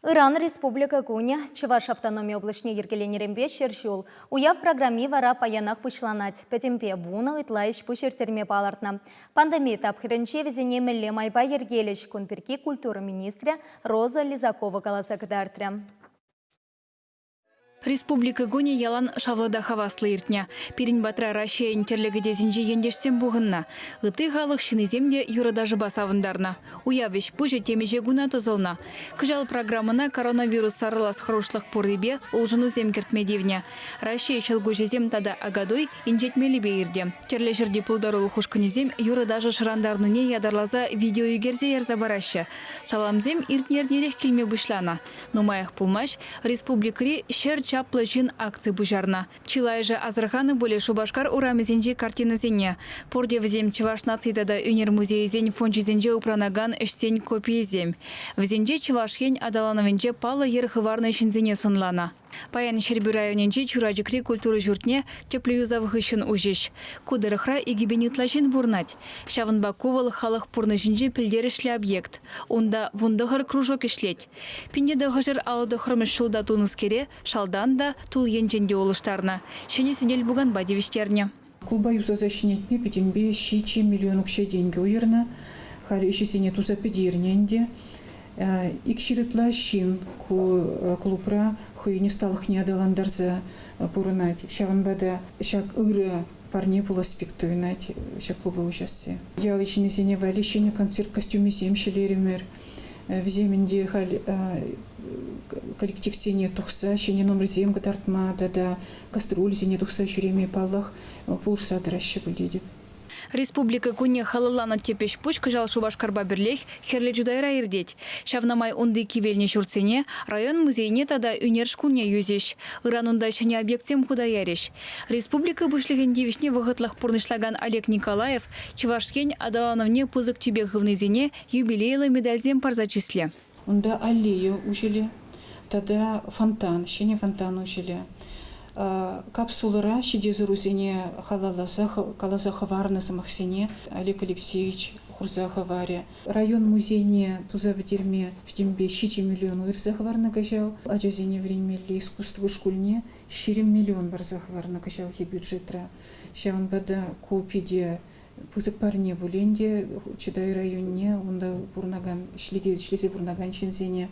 Ыран Республика кунӗ Чӑваш автономи облаҫне йӗркеленӗренпе 100 ҫул. Уяв программи вара паянах пуҫланать. Пӗтӗмпе 10 ытла ӗҫ-пуҫ ирттерме палӑртнӑ. Пандеми тапхӑрӗнче вӗсене мӗнле майпа йӗркелӗҫ? Кун пирки культура министрӗ Роза Лизакова каласа кӑтартрӗ. Республика кунӗ ялан шавлӑ та хаваслӑ иртнӗ. Пирӗн патра Раҫҫейӗн тӗрлӗ кӗтесӗнчи ентешсем пухӑннӑ. Ытти халӑх ҫыннисем те юрӑ-ташӑпа савӑнтарнӑ. Уяв ӗҫ-пуҫӗ темиҫе куна тӑсӑлнӑ. Кӑҫал программӑна коронавирус сарӑлас хӑрушлӑх пуррипе улшӑнусем кӗртме тивнӗ. Раҫҫей ҫӑлкуҫӗсем тата Акатуй инҫетмеллипе иртӗ. Тӗрлӗ ҫӗрти пултарулӑх ушкӑнӗсем юрӑ-ташӑ шӑрантарнине ятарласа видео ӳкерсе ярса параҫҫӗ. Саламсем иртнӗ эрнерех килме пуҫланӑ. Нумаях пулмасть республикӑри 100 чаплӑ ҫын акци пуҫарнӑ. Чылайӑшӗ асӑрханӑ пулӗ Шупашкар урамӗсенчи картинӑсене. Пурте вӗсем Чӑваш наци тата ӳнер музейӗсен фончӗсенче упранакан ӗҫсен копийӗсем. Вӗсенче Чӑваш Ен аталанӑвӗнче паллӑ йӗр хӑварнӑ ҫынсене сӑнланӑ. Паян Ҫӗрпӳ районӗнчи Чурачӑкри культура ҫуртне тӗплӗ юсав хыҫҫӑн уҫӗҫ. Ку тӑрӑхра 2000 ытла ҫын пурӑнать. Ҫавӑнпа ку вӑл халӑх пурнӑҫӗнчи пӗлтерӗшлӗ объект. Унта 19 кружок ӗҫлет. 1959 ҫулта тунӑскере шалтан та, тул енчен те улӑштарнӑ, ҫӗнӗ сӗтел-пуканпа тивӗҫтернӗ. Клуба юсаса ҫӗнетме пӗтӗмпе 7 миллион укҫа-тенкӗ уйӑрнӑ. Халӗ ӗҫӗсене туса пӗтернӗ ӗнтӗ. 200 ытла ҫын ку клубра хӑйӗн ӑсталӑхне аталантарса пурӑнать. Ҫавӑнпа та ҫак ырӑ парне пулас пек туйӑнать ҫак клуба уҫасси. Ял ҫыннисене валли ҫӗнӗ концерт костюмӗсем ҫӗлерӗмӗр. Вӗсем ӗнтӗ халь коллективсене тухса ҫӗнӗ номерсем кӑтартма тата гастрольсене тухса ҫӳреме, паллах, пулӑшса тӑраҫҫӗ пуль тетӗп. Республика кунне халалланӑ тӗп ӗҫ-пуҫ кӑҫал Шупашкарпа пӗрлех Хӗрлӗ Чутайра иртет. Ҫавна май унти кивелнӗ ҫуртсене, район музейне тата ӳнер шкулне юсӗҫ. Ыран унта ҫӗнӗ объектсем хута ярӗҫ. Республика Пуҫлӑхӗн тивӗҫне вӑхӑтлӑх пурнӑҫлакан Олег Николаев Чӑваш Ен аталанӑвне пысӑк тӳпе хывнисене юбилейлӑ медальсем парса чыслӗ. Унта аллея уҫӑлӗ тата фонтан, ҫӗнӗ фонтан уҫӑлӗ. Капсулӑра ҫитес ӑрусене халалласа каласа хӑварнӑ сӑмахсене Олег Алексеевич хурса хӑварӗ. Район музейне туса пӗтерме пӗтӗмпе 7 миллион уйӑрса хӑварнӑ кӑҫал. Ачасене вӗренмелли искусство шкулне 20 миллион парса хӑварнӑ кӑҫалхи бюджетра. Ҫавӑнпа та ку питӗ пысӑк парне пулин те Читай районне унта пурӑнакан, ӗҫлесе пурӑнакан ҫынсене.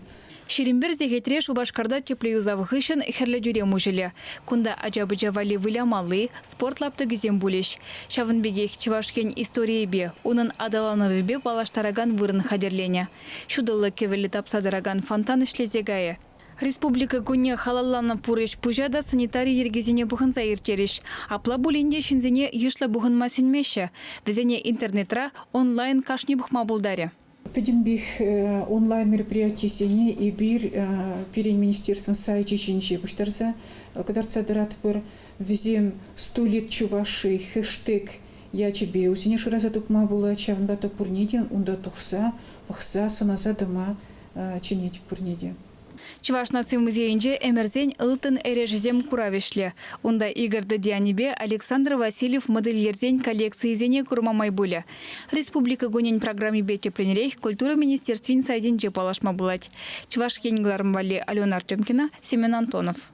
21 сехетре Шупашкарта тӗплӗ юсав хыҫҫӑн Хӗрлӗ тӳрем уҫӑлӗ. Кунта ача-пӑча валли вылямалли, спорт лаптӑкӗсем пулӗҫ. Ҫавӑн пекех Чӑваш Ен историйӗпе, унӑн аталанӑвӗпе паллаштаракан вырӑн хатӗрленӗ. Ҫутӑллӑ кӗвӗллӗ тапса тӑракан фонтан ӗҫлесе кайӗ. Республика кунне халалланӑ пур ӗҫ-пуҫа та санитари йӗркисене пӑхӑнса ирттерӗҫ. Апла пулин те ҫынсене йышлӑ пухӑнма сӗнмеҫҫӗ. Вӗсене интернетра онлайн кашни пӑхма пултарӗ. Пӗтӗмпех онлайн мероприятисене эпир пирӗн министерствӑн сайчӗ ҫинче пуҫтарса кӑтартса тӑратпӑр. Вӗсем «Сто лет Чувашии» хэштег ячӗпе вӗсене шыраса тупма пулать. Ҫавӑнпа та пурне те унта тухса, пӑхса, сӑнаса тӑма чӗнет пурне те. Чӑваш наци музейӗнче ӗмӗрсен ылтӑн эрешӗсем курав ӗҫлӗ. Унта Игорь Дадианипе Александр Васильев модельерсен коллекцийӗсене курма май пулӗ. Республика кунӗн программипе тӗплӗнрех Культура министерствин сайтӗнче паллашма пулать. Чӑваш Ен кӑларӑм валли Алена Артемкина, Семен Антонов.